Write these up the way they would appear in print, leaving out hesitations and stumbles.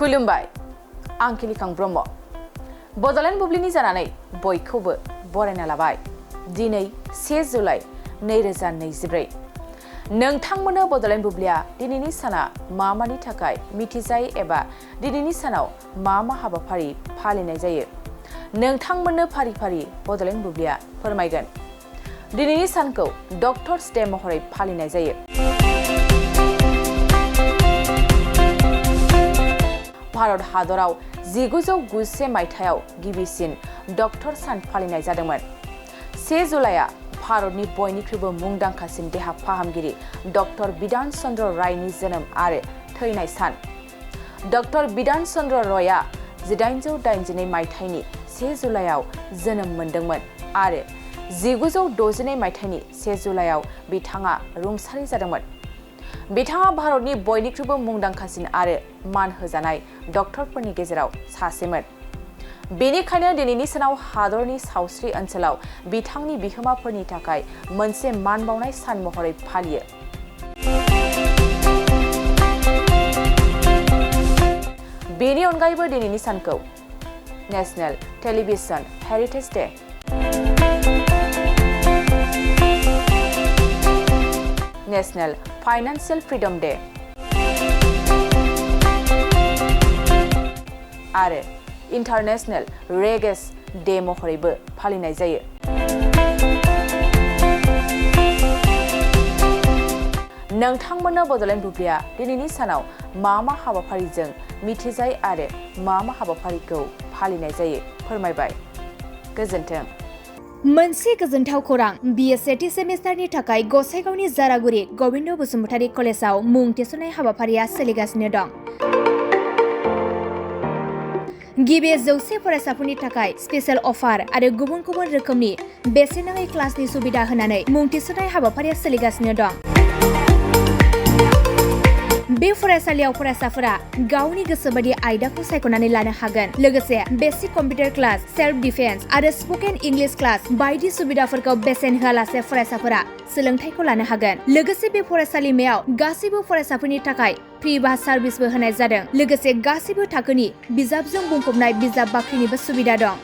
खुलुमबाय आं किलिकां ब्रह्म बड'लेण्ड बुब्लिनि जानानै बयखौबो बरायना लाबाय दिनै 1 जुलाइ 2024 नोंथांमोननो बड'लेण्ड बुब्लिया दिनैनि साना मानि थाखाय मिथिजायो एबा दिनैनि सानाव मा हाबाफारि फालिनाय जायो नोंथांमोननो फारि फारि बड'लेण्ड बुब्लिया फोरमायगोन दिनैनि सानखौ डक्टर्स डे महरै फालिनाय जायो भारत हादराव 1991 मायथाइयाव गिबिसिन डक्टर सान फालिनाय जादोंमोन 1 जुलाइआ भारतनि बयनिख्रुइबो मुंदांखासिन देहा फाहामगिरि डक्टर बिधान चन्द्र रायनि जोनोम आरो थैनाय सान डक्टर बिधान चन्द्र रयआ 1882 मायथाइनि 1 जुलाइआव जोनोम मोनदोंमोन आरो 1962 मायथाइनि 1 जुलाइआव बिथाङा रुंसारि जादोंमोन बिथाङा भारतनि बयनिख्रुइबो मुंदांखासिन आरो मान होजानाय डक्टरफोरनि गेजेराव सासेमोन बेनिखायनो दिनैनि सानाव हादरनि सावस्रि ओनसोलाव बिथांनि बिहोमाफोरनि थाखाय मोनसे मान बावनाय सान महरै फालियो बेनि अनगायैबो दिनैनि सानखौ national television heritage day national financial freedom day आरो इंटरनेशनल रेगेस डे महरैबो फालिनाय जायो नोंथांमोननो बड'लेण्ड बुब्लिया दिनैनि सानाव मा हाबाफारिजों मिथिजायो आरो मा हाबाफारिखौ फालिनाय जायो फोरमायबाय गोजोन्थों मोनसे गोजोनथाव खौरां बिए सेथि सेमिस्टारनि थाखाय गसाइगावनि जारागुरि गबिन्द बसुमतारी कलेजाव मुं थिसननाय हाबाफारिया सोलिगासिनो दं गिबि 100 फरायसाफोरनि थाखाय स्पेशल अफार आरो गुबुन गुबुन रोखोमनि बेसेन नाङै क्लासनि सुबिदा होनानै मुं थिसननाय हाबाफारिया सोलिगासिनो दं बे फरायसालियाव फरायसाफोरा गावनि गोसोबायदि आयदाखौ सायख'नानै लानो हागोन लोगोसे basic computer class self defence आरो स्पोकेन इंलिश क्लास बायदि सुबिदाफोरखौ बेसेन होआलासे फरायसाफोरा सोलोंथायखौ लानो हागोन लोगोसे बे फरायसालिमायाव गासैबो फरायसाफोरनि थाखाय फ्रि बास सार्भिसबो होनाय जादों लोगोसे गासैबो थाखोनि बिजाबजों बुंफबनाय बिजाब बाख्रिनिबो सुबिदा दं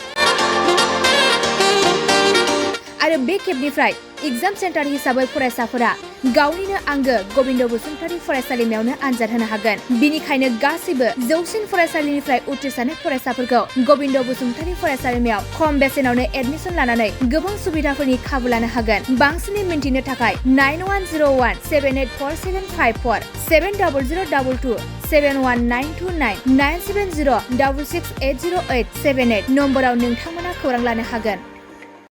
आरो बे खेबनिफ्राय एग्जाम सेन्टार हिसाबै फरायसाफोरा गावनिनो आंगो गबिन्द बसुमतारी फरायसालिमायावनो आनजाद होनो हागोन बिनिखायनो गासैबो जौसिन फरायसालिनिफ्राय उथ्रिसारनाय फरायसाफोरखौ गबिन्द बसुमतारी फरायसालिमायाव खम बेसेनावनो एडमिसन लानानै गोबां सुबिदाफोरनि खाबु लानो हागोन बांसिनै मिन्थिनो थाखाय 9101 784754 70022 71929 970 668088 78 नम्बराव नोंथांमोना खौरां लानो हागोन